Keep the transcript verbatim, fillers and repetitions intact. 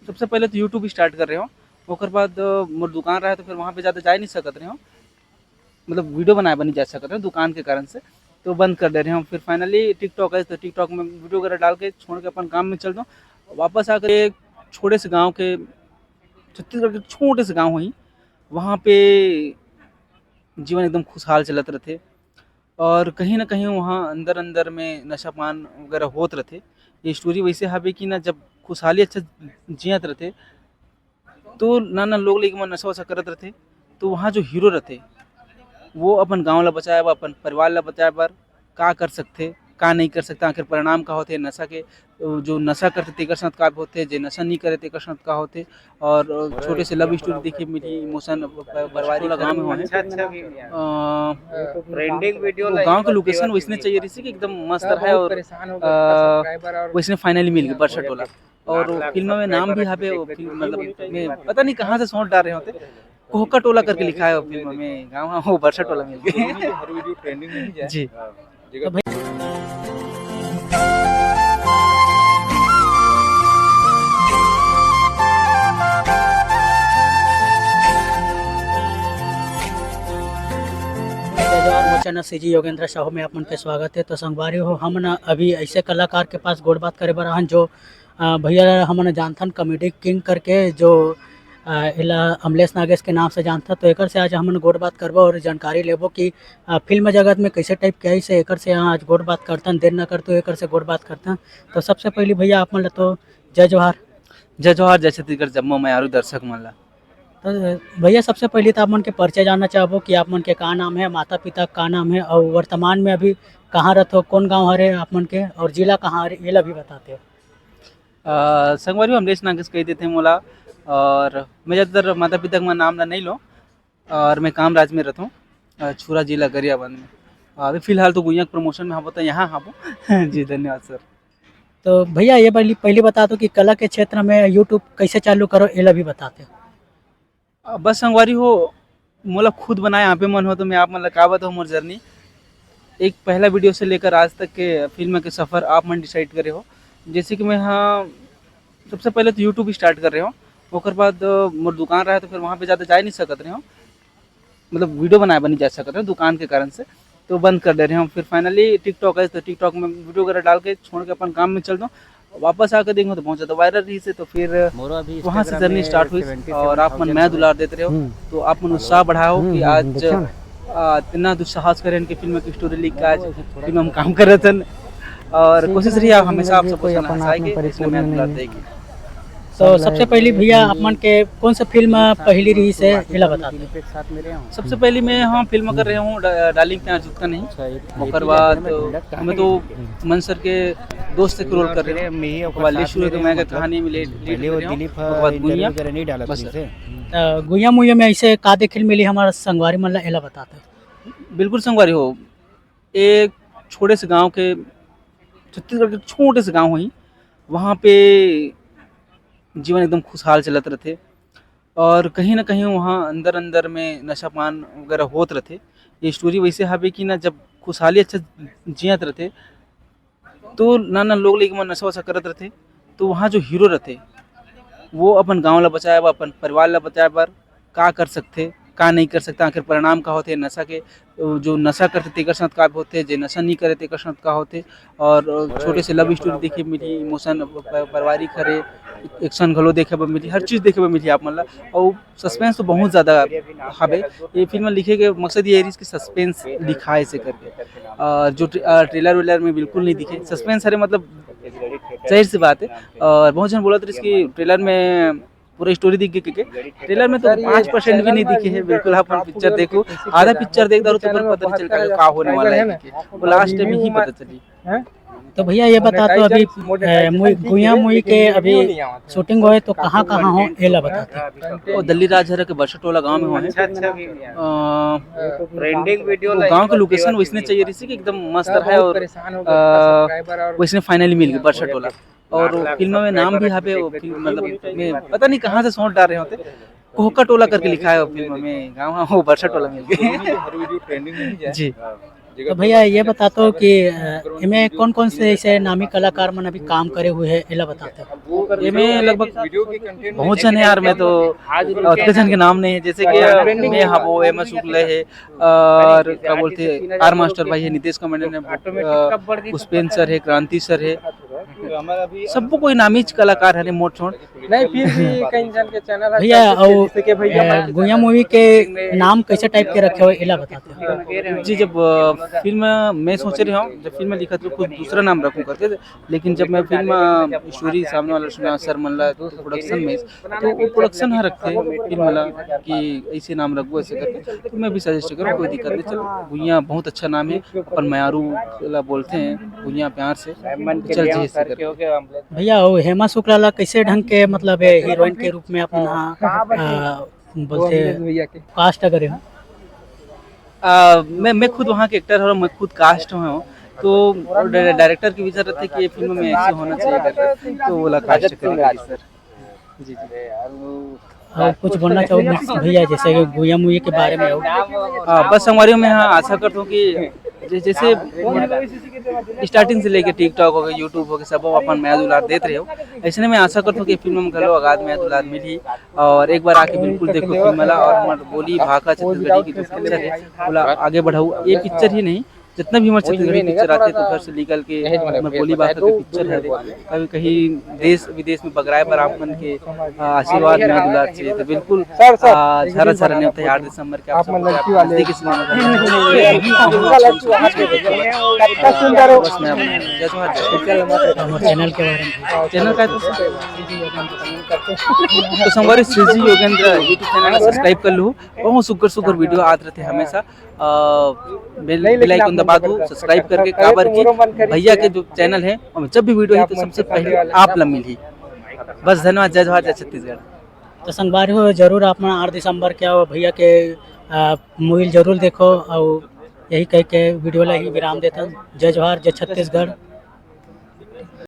सबसे पहले तो YouTube start कर रहे हो, ओकर बाद अ, मोर दुकान रहा तो फिर वहाँ पे ज़्यादा जा ही नहीं सकत रहे हो, मतलब वीडियो बनाए बर नहीं जा सकत रहे हो दुकान के कारण से, तो बंद कर दे रहे हो। फिर फाइनली टिकटॉक है तो टिकटॉक में वीडियो वगैरह डाल के छोड़ के अपन काम में चल दो। वापस आकर एक छोटे से गांव के, छत्तीसगढ़ के छोटे से गांव वहीं, वहाँ पे जीवन एकदम खुशहाल चलत रहते और कहीं ना कहीं वहाँ अंदर अंदर में नशा पान वगैरह होत रहते। ये स्टोरी वैसे हवे कि ना जब खुशहाली अच्छा जियत रहते तो ना ना लोग लेके मन नशा वशा करत रहते। तो वहाँ जो हीरो रहते वो अपन गांव ला बचाए बर, अपन परिवार ला बचाए बर का कर सकथे, का नहीं कर सकथे, आखिर परिणाम का होथे नशा के। जो नशा करथे तेकर साथ का होथे, जे नशा नहीं करे तेकर साथ का होथे। और छोटे से लव स्टोरी देखे मिली, इमोशन, पारिवारिक लगाव में होने। Trending video. गांव के लोकेशन वैसने चाहिए रही कि एकदम मस्त रहे और वैसने फाइनली मिल गए बरसा टोला। और फिल्म में नाम भी हवे वो फिल्म, मतलब मैं पता नहीं कहाँ से सोच डाल रहे होते, कोहका टोला करके लिखा है वो फिल्म में, गाँव हाँ वो बरसा टोला मिल गए। जी। तो भाई चैनल सीजी योगेंद्र साहू में आप मन के स्वागत है। तो संगवारी हो, हम न अभी ऐसे कलाकार के पास गोठ बात करे बर आहन जो भैया हमन जानथन कॉमेडी किंग करके, जो एला अमलेश नागेश के नाम से जानथन। तो एकर से आज हमन गोठ बात करबो और जानकारी लेबो कि फिल्म जगत में कैसे टाइप के आइस हे। एकर से आज गोठ बात करथन, देर न करते एकर से गोठ बात करथन। तो सबसे पहली भैया आप मन ला तो जय जोहार। जय जोहार, जय छत्तीसगढ़ जम्मो मयारू दर्शक मन ला। तो भैया सबसे पहली तो आप मन के परिचय जानना चाहबो कि आप मन के का नाम है, माता पिता का नाम है और वर्तमान में अभी कहाँ रहत हो, कौन गाँव हरे आप मन के और जिला कहाँ हरे, एला भी बताते हो। संगवारी हो, अमलेश नागेश कही देते मोला और मैं ज़्यादातर माता पिता के नाम ला नहीं लो और मैं काम राज में रहता हूँ, छुरा जिला गरियाबंद में। अभी फिलहाल तो गुइया के प्रमोशन में हबो तो यहाँ हबो। जी धन्यवाद सर। तो भैया ये पहली पहली बता दो कि कला के क्षेत्र में यूट्यूब कैसे चालू करो, एला भी बताते हो। बस संगवारी हो, मोला खुद बनाए आपे मन हो तो मैं आप मन ला का बताऊँ मोर जर्नी। एक पहला वीडियो से लेकर आज तक के फिल्म के सफ़र आप मन डिसाइड करे हो। जैसे कि मैं हाँ सबसे पहले तो यूट्यूब स्टार्ट कर रहे हो, ओकर बाद मोर दुकान रहा तो फिर वहाँ पे ज़्यादा जा नहीं सकत रहे हो, मतलब वीडियो बनाए बर नहीं जा सकत रहे दुकान के कारण से, तो बंद कर दे रहे हो। फिर फाइनली टिकटॉक है तो टिकटॉक में वीडियो वगैरह डाल के छोड़ के अपन काम में चल दो। वापस आके देखो तो बहुत ज्यादा वायरल रही से, तो फिर वहाँ से जर्नी स्टार्ट हुई और आप मन मया दुलार देते रहे हो, तो आप मन उत्साह बढ़ाओ कि आज इतना दुस्साहस करें इनके फिल्म की स्टोरी लिख के आज फिल्म हम काम कर रहे थे। और कोशिश रही आप हमेशा आप सबको हंसाए के इसलिए मया दुलार देगी। तो सबसे पहली भैया आप मन के कौन सा फिल्म पहली रही से एला बता दें। सबसे पहली मैं हाँ फिल्म कर रहे हूँ डार्लिंग प्यार झुकता नहीं। ओकर बाद मैं तो मन सर के दोस्त के रोल कर रहे हूँ। ओकर बाद लीड शुरू के मैं के कहानी में लीड लीड कर रहे हूँ। ओकर बाद गुइया बस। गुइया मुइया में ऐसे का देखे मिली हमारा संगवारी मन ला एला बताते। बिल्कुल संगवारी हो, एक छोटे से गांव के, छत्तीसगढ़ के छोटे से गांव होही, वहाँ पे जीवन एकदम खुशहाल चलत रहते और कहीं ना कहीं वहाँ अंदर अंदर में नशा पान वगैरह होत रहते। ये स्टोरी वैसे हवे कि ना जब खुशहाली अच्छा जियत रहते तो ना ना लोग लेके मन नशा वशा करत रहते। तो वहाँ जो हीरो रहते वो अपन गांव ला बचाए बर, अपन परिवार ला बचाए बर का कर सकथे, का नहीं कर सकथे, आखिर परिणाम का होथे नशा के, जो नशा करथे तेकर साथ का होथे, जे नशा नहीं करे तेकर साथ का होथे। और छोटे से लव स्टोरी देखे मिली, इमोशन पारिवारिक हरे, एक्शन घलो देखे बर मिली, हर चीज़ देखे बर मिली आप मन ला। और सस्पेंस तो बहुत ज़्यादा हवे। ये फिल्म लिखे के मकसद ये रहिस कि सस्पेंस लिखाए से करके, और जो ट्रे-, अ, ट्रेलर वेलर में बिल्कुल नहीं दिखे सस्पेंस हरे, मतलब जाहिर सी बात है। और बहुत जन बोलत रहिस कि ट्रेलर में पूरा स्टोरी दिख गई, ट्रेलर में तो पाँच परसेंट भी नहीं दिखे है। बिल्कुल आप पिक्चर देखो, आधा पिक्चर देख डालो तो पता नहीं चलता का होने वाला है, वो लास्ट में ही पता चली। तो भैया ये बता तो अभी गुइया मुई के अभी शूटिंग होए तो कहाँ कहाँ हो एला बताते। वो दल्ली राजहरा के बरसा टोला गांव में होने। Trending video. गांव के लोकेशन वैसने चाहिए रही कि एकदम मस्त रहे और वैसने फाइनली मिल गए बरसा टोला। और फिल्म में नाम भी हवे वो फिल्म, मतलब मैं पता नहीं कहाँ से सोच डाल रहे होते, कोहका टोला करके लिखा है वो फिल्म में, गाँव हाँ वो बरसा टोला मिल गए। जी। तो भैया, ये बताते हो कि, अ, इनमें कौन-कौन से ऐसे नामी कलाकार मन अभी काम करे हुए हैं, एला बताते हो? ये में लगभग बहुत जन है यार, मैं तो अतके जन के नाम नहीं है, जैसे कि, अ, मैं हबो, एम एस शुक्ल है, और क्या बोलते हैं, आर मास्टर भाई है, नितेश कमंडल ने, अ, पुष्पेन सर है, क्रांति सर है, सबको कोई नामी च कलाकार है, मोट छोट। नहीं, फिर भी कई जन के चैनल है, भैया, जैसे और, कि भैया अ, गुइयां मूवी के नाम कैसे टाइप के रखे हुए, एला बताते हो? जी, जब, अ, फिल्म मैं सोच रहे हूँ, जब फिल्म लिखा तो कुछ दूसरा नाम रखूँ करके, लेकिन जब मैं फिल्म, अ, स्टोरी सामने वाला सुना, सर मन ला, तो प्रोडक्शन में, तो वो प्रोडक्शन ह रखते फिल्म ला कि ऐसे नाम रखबो, ऐसे करके, तो मैं भी सजेस्ट करूँ, कोई दिक्कत नहीं। चलो, गुइयां बहुत अच्छा नाम है, अपन मयारू ला बोलते हैं गुइयां प्यार से, तो चल जी, ऐसे करके। भैया, वो हेमा शुक्ला ला कैसे ढंग के, मतलब, ये हीरोइन के रूप में अपना, अ, बोलते भैया के कास्ट करे हो? अ, मैं, मैं खुद वहाँ के एक्टर हूँ, मैं खुद कास्ट में हूँ, तो डाय-, डायरेक्टर की विजन रहती है कि ये फिल्म में ऐसे होना चाहिए करके, तो वो वाला कास्ट करेंगे सर। जी, जी। और कुछ बोलना चाहो भैया, जैसे कि गुइयां मूवी के बारे में हो? हाँ, बस संगवारी हो, मैं हाँ आशा करता हूँ कि जै-, जैसे स्टार्टिंग से लेके TikTok हो गए, YouTube हो गए, सब अपन मया दुलार देत रहे हो। ऐसे में मैं आशा करता हूँ कि फिल्म में घलो अगाध मया दुलार मिली और एक बार आके बिल्कुल देखो फिल्म ला और हमर बोली भाखा छत्तीसगढ़ी की जो पिक्चर है, ओला आगे बढ़ाऊ। ये पिक्चर ही नहीं, जितना भी हमर छत्तीसगढ़ी पिक्चर आते तो घर से निकल के हमर बोली भाखा के पिक्चर है, कभी कहीं देश विदेश में बगराए बर आप मन के, अ, आशीर्वाद मया दुलार से, तो बिल्कुल, अ, झारा झारा नेवता है, आठ दिसंबर के आप सबको नजदीकी सिनेमा घर में। कितना सुंदर हो। बस मैं अपना जय जोहार, जय हमर चैनल के बारे में। चैनल का है तो सर? तो संगवारी, श्री जी योगेंद्र YouTube चैनल ला सब्सक्राइब कर लू, बहुत सुग्घर सुग्घर वीडियो आत रहते हमेशा। अ, बेल, बेल आइकन दबा दू, सब्सक्राइब करके, काबर कि भैया के जो चैनल है, ओमे जब भी वीडियो ही तो सबसे पहले आप ला मिलही। बस धन्यवाद, जय जोहार, जय छत्तीसगढ़। तो संगवारी हो, जरूर आप मन आठ दिसंबर के आओ भैया के, अ, मूवी जरूर देखो, और यही कह के वीडियो ला ही विराम देथन। जय जोहार, जय छत्तीसगढ़।